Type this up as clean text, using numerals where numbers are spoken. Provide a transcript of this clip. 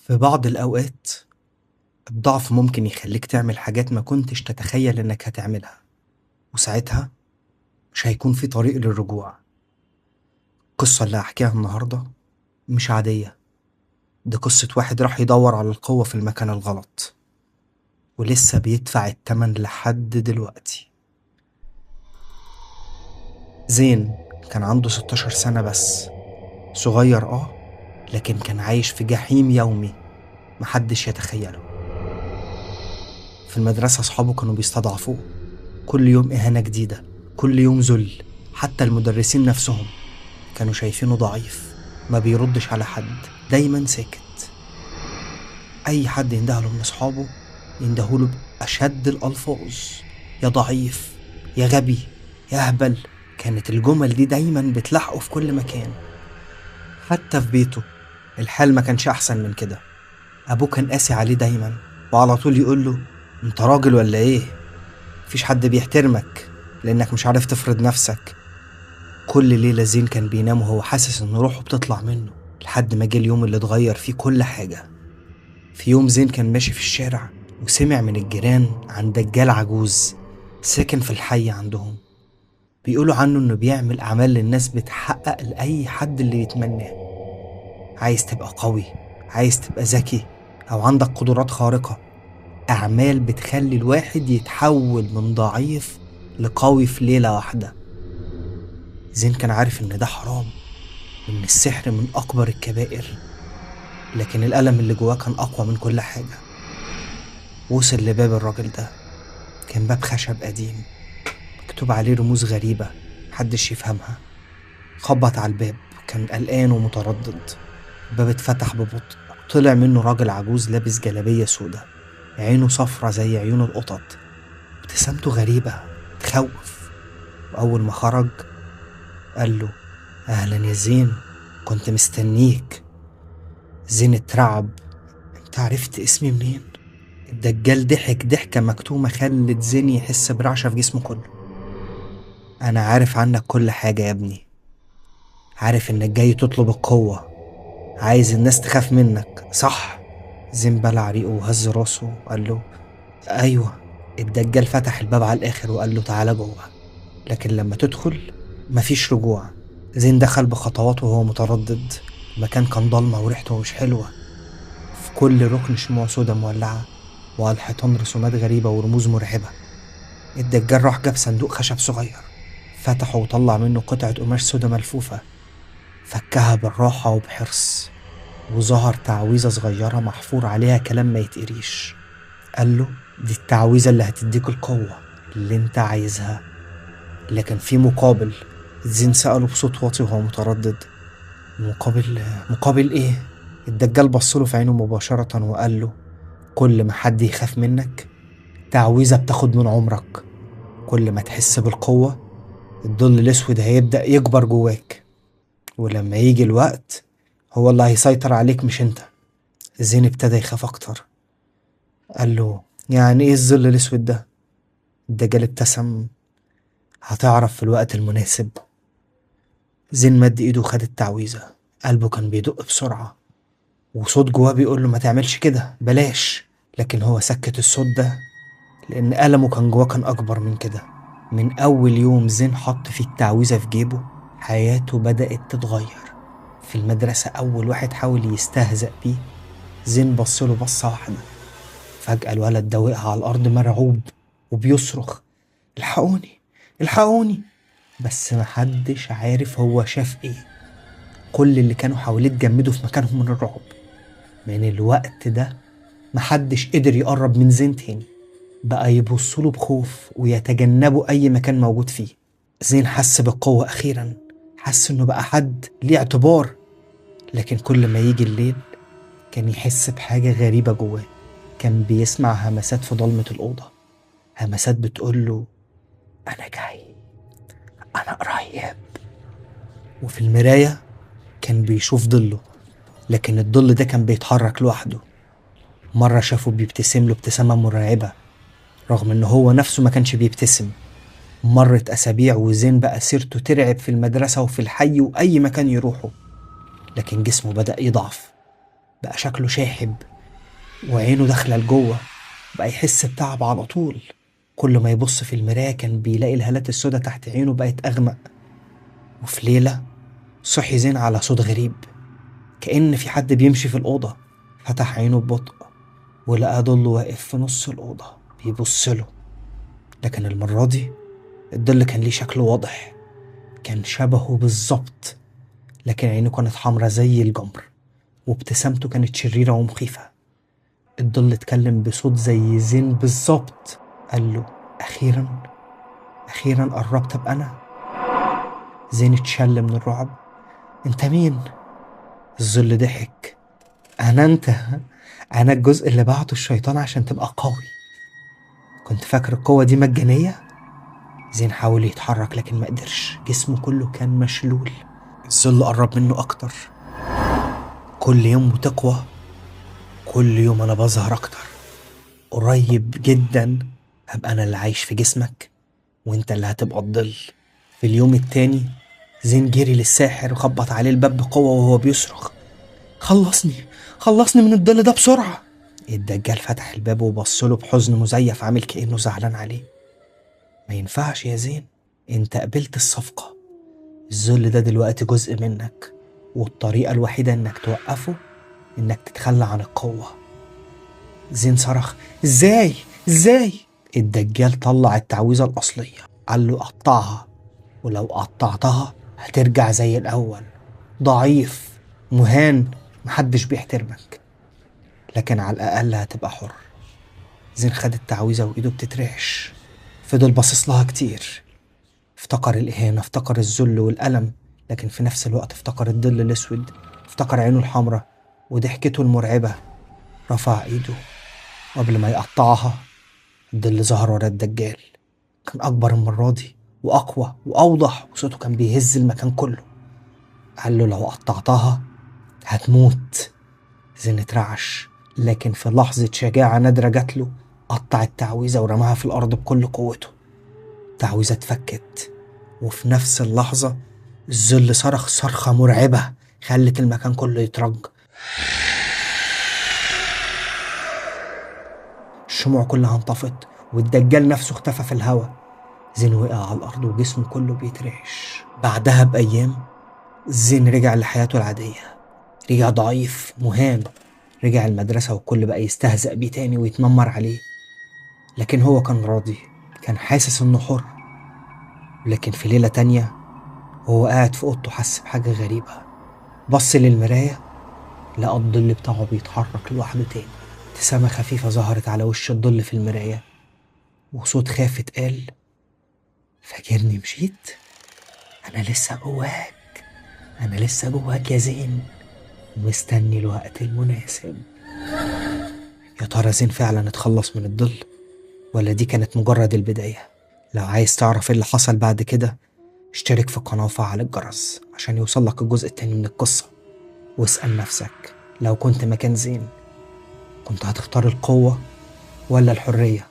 في بعض الأوقات الضعف ممكن يخليك تعمل حاجات ما كنتش تتخيل إنك هتعملها، وساعتها مش هيكون في طريق للرجوع. القصة اللي هحكيها النهاردة مش عادية، دي قصة واحد راح يدور على القوة في المكان الغلط ولسه بيدفع التمن لحد دلوقتي. زين كان عنده 16 سنة بس، صغير لكن كان عايش في جحيم يومي محدش يتخيله. في المدرسة أصحابه كانوا بيستضعفوه، كل يوم إهانة جديدة، كل يوم ذل. حتى المدرسين نفسهم كانوا شايفينه ضعيف، ما بيردش على حد، دايما ساكت. أي حد يندهله من أصحابه يندهوله بأشد الألفاظ، يا ضعيف، يا غبي، يا أهبل. كانت الجمل دي دايما بتلاحقه في كل مكان. حتى في بيته الحال ما كانش أحسن من كده. أبوه كان قاسي عليه دايما، وعلى طول يقول له أنت راجل ولا إيه؟ مفيش حد بيحترمك لأنك مش عارف تفرض نفسك. كل ليلة زين كان بينام وهو حاسس إن روحه بتطلع منه، لحد ما جه اليوم اللي اتغير فيه كل حاجة. في يوم زين كان ماشي في الشارع وسمع من الجيران عن دجال عجوز ساكن في الحي عندهم، بيقولوا عنه إنه بيعمل أعمال للناس بتحقق لأي حد اللي يتمناه. عايز تبقى قوي، عايز تبقى ذكي، أو عندك قدرات خارقة، أعمال بتخلي الواحد يتحول من ضعيف لقوي في ليلة واحدة. زين كان عارف إن ده حرام، وإن السحر من أكبر الكبائر، لكن الألم اللي جواه كان أقوى من كل حاجة. وصل لباب الراجل ده، كان باب خشب قديم مكتوب عليه رموز غريبة محدش يفهمها. خبط على الباب، كان قلقان ومتردد. الباب اتفتح ببطء، طلع منه راجل عجوز لابس جلابية سودة، عينه صفرة زي عيون القطط، ابتسامته غريبة تخوف. وأول ما خرج قال له أهلا يا زين، كنت مستنيك. زين اترعب، انت عرفت اسمي منين؟ الدجال ضحك ضحكة مكتومة خلت زين يحس برعشة في جسمه كله. أنا عارف عنك كل حاجة يا ابني، عارف إنك جاي تطلب القوة، عايز الناس تخاف منك، صح؟ زين بلع ريقه وهز راسه وقال له أيوة. الدجال فتح الباب على الآخر وقال له تعالى جوه، لكن لما تدخل مفيش رجوع. زين دخل بخطواته وهو متردد. المكان كان ضلمة وريحته مش حلوة، في كل ركن شموع سودا مولعة، وعلى الحيطان رسومات غريبة ورموز مرعبة. الدجال راح جاب صندوق خشب صغير، فتحه وطلع منه قطعة قماش سودا ملفوفة، فكها بالراحة وبحرص، وظهر تعويذة صغيرة محفور عليها كلام ما يتقريش. قال له دي التعويذة اللي هتديك القوة اللي انت عايزها، لكن في مقابل. زين سأله بصوت واطي وهو متردد، مقابل ايه؟ الدجال بصله في عينه مباشرة وقال له كل ما حد يخاف منك تعويذة بتاخد من عمرك، كل ما تحس بالقوة الظل الأسود هيبدأ يكبر جواك، ولما يجي الوقت هو اللي هيسيطر عليك مش انت. زين ابتدى يخاف أكتر، قال له يعني ايه الظل الأسود ده؟ الدجال ابتسم، هتعرف في الوقت المناسب. زين مد ايده وخد التعويذة، قلبه كان بيدق بسرعة وصوت جواه بيقول له ما تعملش كده، بلاش، لكن هو سكت الصوت ده لأن ألمه كان جواه كان أكبر من كده. من أول يوم زين حط فيه التعويذة في جيبه حياته بدأت تتغير. في المدرسة أول واحد حاول يستهزأ بيه زين بصله بصة واحدة، فجأة الولد ده وقع على الأرض مرعوب وبيصرخ الحقوني الحقوني، بس محدش عارف هو شاف ايه. كل اللي كانوا حواليه اتجمدوا في مكانهم من الرعب. من الوقت ده محدش قدر يقرب من زين تاني، بقى يبصله بخوف ويتجنبوا أي مكان موجود فيه. زين حس بالقوة أخيرا، حس إنه بقى حد ليه اعتبار، لكن كل ما يجي الليل كان يحس بحاجة غريبة جواه. كان بيسمع همسات في ضلمة الأوضة، همسات بتقوله أنا جاي، أنا قريب. وفي المراية كان بيشوف ظله، لكن الظل ده كان بيتحرك لوحده. مرة شافه بيبتسم له ابتسامة مرعبة رغم إن هو نفسه ما كانش بيبتسم. مرت أسابيع وزين بقى سيرته ترعب في المدرسة وفي الحي وأي مكان يروحه، لكن جسمه بدأ يضعف، بقى شكله شاحب وعينه داخلة لجوه، بقى يحس بتعب على طول. كل ما يبص في المراية كان بيلاقي الهالات السوداء تحت عينه بقت أغمق. وفي ليلة صحي زين على صوت غريب، كأن في حد بيمشي في الأوضة. فتح عينه ببطء ولقى ضله واقف في نص الأوضة بيبص له، لكن المرة دي الظل كان ليه شكل واضح، كان شبهه بالظبط، لكن عينه كانت حمرا زي الجمر وابتسامته كانت شريرة ومخيفة. الظل اتكلم بصوت زي زين بالظبط، قال له أخيرا أخيرا قربت أبقى أنا. زين اتشل من الرعب، أنت مين؟ الظل ضحك، أنا أنت، أنا الجزء اللي بعته الشيطان عشان تبقى قوي. كنت فاكر القوة دي مجانية؟ زين حاول يتحرك لكن ما قدرش، جسمه كله كان مشلول. الظل قرب منه أكتر، كل يوم وتقوى، كل يوم أنا بظهر أكتر، قريب جدا هبقى أنا اللي عايش في جسمك وانت اللي هتبقى الظل. في اليوم التاني زين جري للساحر وخبط عليه الباب بقوة وهو بيصرخ، خلصني خلصني من الظل ده بسرعة. الدجال فتح الباب وبصله بحزن مزيف عامل كأنه زعلان عليه. ما ينفعش يا زين، انت قبلت الصفقة، الظل ده دلوقتي جزء منك، والطريقة الوحيدة انك توقفه انك تتخلى عن القوة. زين صرخ، ازاي ازاي؟ الدجال طلع التعويذة الأصلية، قال له قطعها، ولو قطعتها هترجع زي الأول، ضعيف مهان محدش بيحترمك، لكن على الأقل هتبقى حر. زين خد التعويذة وإيده بتترعش، فضل باصص لها كتير، افتكر الإهانة، افتكر الذل والألم، لكن في نفس الوقت افتكر الظل الأسود، افتكر عينه الحمراء وضحكته المرعبة. رفع إيده وقبل ما يقطعها الظل ظهر ورا الدجال، كان أكبر المرة دي وأقوى وأوضح، وصوته كان بيهز المكان كله. قال له لو قطعتها هتموت. زين اترعش، لكن في لحظة شجاعة نادرة جات له قطع التعويذة ورماها في الأرض بكل قوته. التعويذة اتفكت، وفي نفس اللحظة الظل صرخ صرخة مرعبة خلت المكان كله يترج. الشموع كلها انطفت والدجال نفسه اختفى في الهواء. زين وقع على الأرض وجسمه كله بيترعش. بعدها بأيام زين رجع لحياته العادية، رجع ضعيف مهان، رجع المدرسة والكل بقى يستهزأ بيه تاني ويتنمر عليه، لكن هو كان راضي، كان حاسس انه حر. لكن في ليلة تانية وهو قاعد في أوضته حس بحاجة غريبة، بص للمراية لقى الظل بتاعه بيتحرك لوحده تاني. ابتسامة خفيفة ظهرت على وش الظل في المراية وصوت خافت قال، فاكرني مشيت؟ أنا لسه جواك، أنا لسه جواك يا زين، ومستني الوقت المناسب. يا ترى زين فعلا اتخلص من الظل ولا دي كانت مجرد البداية؟ لو عايز تعرف ايه اللي حصل بعد كده اشترك في القناة وفعل الجرس عشان يوصلك الجزء التاني من القصة. واسأل نفسك، لو كنت مكان زين كنت هتختار القوة ولا الحرية؟